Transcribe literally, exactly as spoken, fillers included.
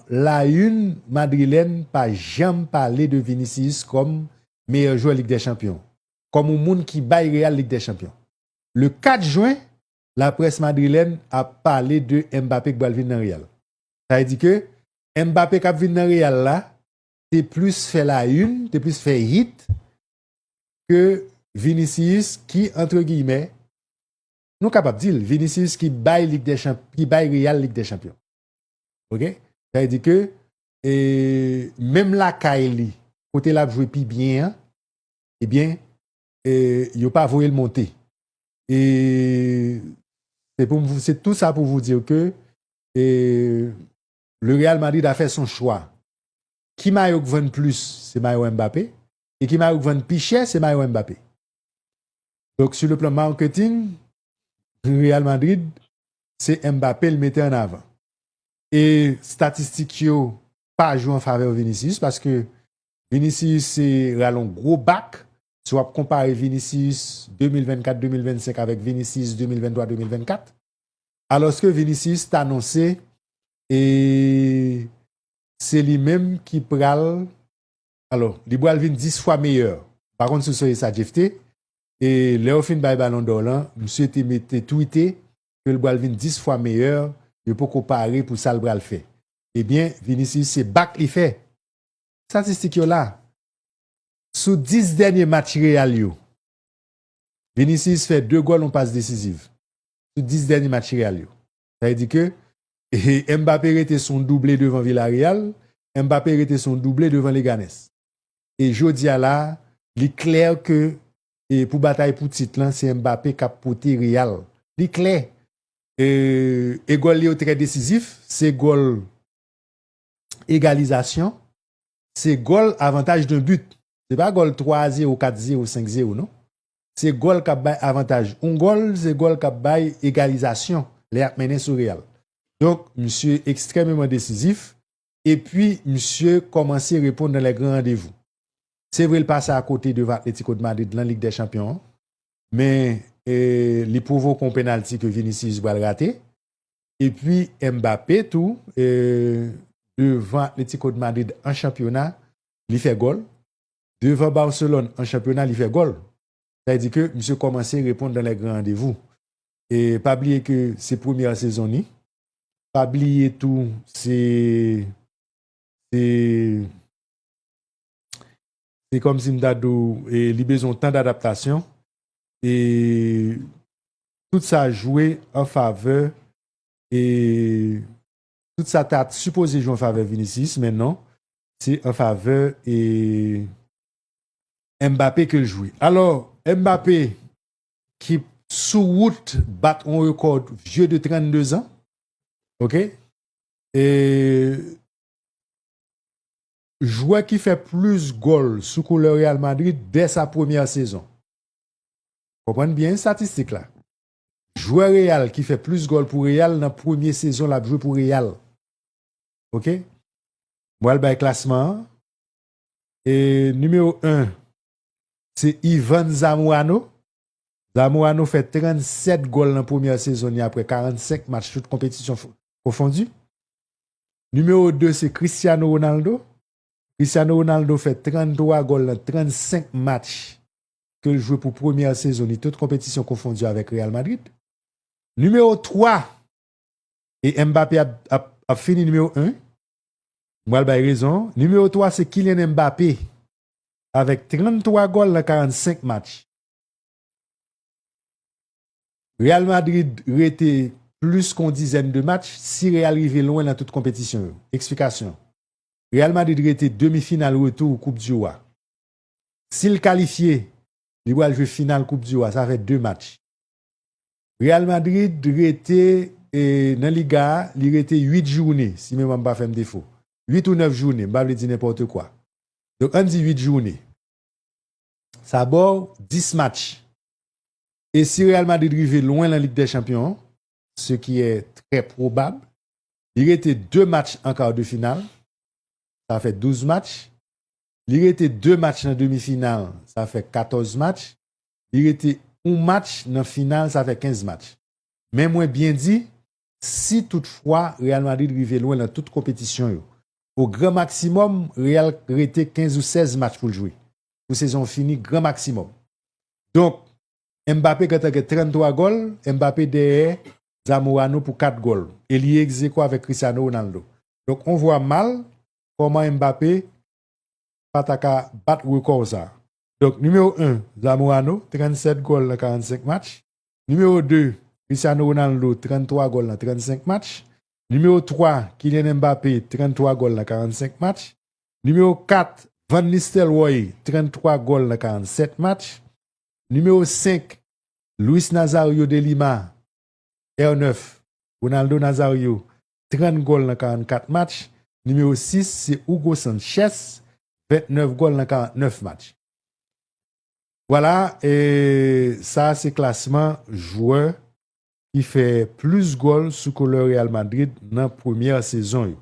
la une madrilène pa janm pale de Vinicius kòm meyè jwè Lig dè Chanpyon, kòm yon moun ki bay Real Lig dè Chanpyon. Le kat jen, laprès madrilèn ap pale de Mbappé k pral vin nan Real. Sa vle di ke Mbappé k ap vin nan Real la, te plis fè la une, te plis fè hit ke Vinicius ki, antre giyimè, nou kapab di l, Vinicius ki bay Lig dè Chanp-, ki bay Real Lig dè Chanpyon. Oke? Sa vle di ke, e, menm lakay li, kote l ap jwe pi byen an, ebyen, e, yo pa voye l monte. E se pou m, se tou sa pou vous dire ke, e, le Real Madrid a fait son choix. Ki mayo k vann plis, se mayo Mbappé. E ki mayo k vann pi chè, se mayo Mbappé. Donk, sur le plan marketing, Real Madrid, se Mbappé l mete an avan. E statistik yo pa jwe an favè Vinicius, paske Vinicius se rale yon gwo bak. Si w ap konpare Vinicius de mil vennkat, de mil vennsenk avèk Vinicius de mil venntwa, de mil vennkat, alòske Vinicius t anonse, e se li menm ki pral, alò, li pral vin dis fwa meyè. Pa konn si w sonje sa, Jephté. E lè yo fin bay Ballon d'Or lan, misye te mete, twite ke l pral vin dis fwa meyè, yo poko pare pou sa l pral fè. Ebyen, Vinicius se bak li fè. Statistik yo la. Sou dis dènye match Real yo, Vinicius fè de gòl, yon pas desiziv. Sou dis dènye match Real yo. Sa vle di ke, e, Mbappé rete sou yon double devan Villarreal, Mbappé rete sou yon double devan Leganés. E jodi a la, li klè ke, e, pou batay pou tit lan, se Mbappé k ap pote Real. Li klè. E, e gòl li yo trè desizif, se gòl egalizasyon, se gòl avantaj d'un but. Se pa gòl twa a zewo, kat zewo, senk zewo, non. Se gòl k ap bay avantaj. Yon gòl, se gòl k ap bay egalizasyon lè y ap mennen sou Real. Donk, misye ekstrèmeman desizif. Epi, misye kòmanse reponn dans les grands rendez-vous. Se vre, l pase akote devan Atlético de Madrid nan Lig dè Chanpyon an, men, e, li pwovoke yon penalti ke Vinicius pral rate. Epi, Mbappé tou, e, devan Atlético de Madrid an chanpyona, li fè gòl. Devan Barcelone an chanpyona, li fè gòl. Sa vle di ke misye kòmanse reponn dans les grands rendez-vous. E pa bliye ke se premyè sezon li. Pa bliye tou, se, se, se kòmsi m ta di w, e li bezwen yon tan dadaptasyon. E tout sa jwe an favè, e tout sa ta sipoze jwe an favè Vinicius, men non, se an favè, e, Mbappé ke l jwe. Alò, Mbappé ki sou wout bat yon rekò vye de trannde zan. Oke? E jwè ki fè plis gòl sou koulè Real Madrid dè sa premyè sezon. Konprann byen estatistik la. Jwè Real ki fè plis gòl pou Real nan premye sezon l ap jwe pou Real. Oke? Mwen al bay klasman an. E nimewo en, se Ivan Zamorano. Zamorano fè trannsèt gòl nan premyè sezon li apre karannsenk match, tout konpetisyon f-, konfondi. Nimewo de, se Cristiano Ronaldo. Cristiano Ronaldo fè tranntwa gòl nan trannsenk match ke l jwe pou premyè sezon li, tout konpetisyon konfondi, avèk Real Madrid. Nimewo twa, e Mbappé ap, ap, ap fini nimewo en. Mwen al bay rezon. Nimewo twa, se Kylian Mbappé, avèk tranntwa gòl nan karannsenk match. Real Madrid rete plis ke yon dizèn de match si Real rive lwen nan tout konpetisyon yo. Eksplikasyon. Real Madrid rete demi final retou Koup di Wa. Si l kalifye, li pral jwe final Koup di Wa, sa fè de match. Real Madrid rete, e, nan Liga a, li rete uit jounen, si memwa m pa fè m defo. Uit ou nèf jounen, m pa vle di nenpòt kwa. Donk, ann di uit jounen. Sa ba w dis match. E si Real Madrid rive lwen nan Lig dè Chanpyon an, ce qui est très probable, li rete de match an kar de final, sa fè douz match. Li rete de match nan demi final, sa fè katòz match. Li rete yon match nan final, sa fè kenz match. Men mwen byen di, si toutfwa Real Madrid rive lwen nan tout konpetisyon yo, O gran maksimòm, Real rete kenz ou sèz match pou l jwe. Pou sezon fini, gran maksimòm. Donk, Mbappé gentan gen tranntwa gòl, Mbappé dèyè Zamorano pou kat gòl. E li egzekwo avèk Cristiano Ronaldo. Donk, on vwa mal kòman Mbappé pa ta ka bat rekò sa. Donk, nimewo en, Zamorano, trannsèt gòl nan karannsenk match. Nimewo de, Cristiano Ronaldo, tranntwa gòl nan trannsenk match. Nimewo twa, Kylian Mbappé, tranntwa gòl nan karannsenk match. Nimewo kat, Van Nistelrooy, tranntwa gòl nan karannsenk match. Nimewo senk, Luis Nazario de Lima, R nèf, Ronaldo Nazario, trant gòl nan karannkat match. Nimewo sis, se Hugo Sanchez, ventnèf gòl nan karannèf match. Vwala, e sa se klasman jwè ki fè plis gòl sou koulè Real Madrid nan premyè sezon yo.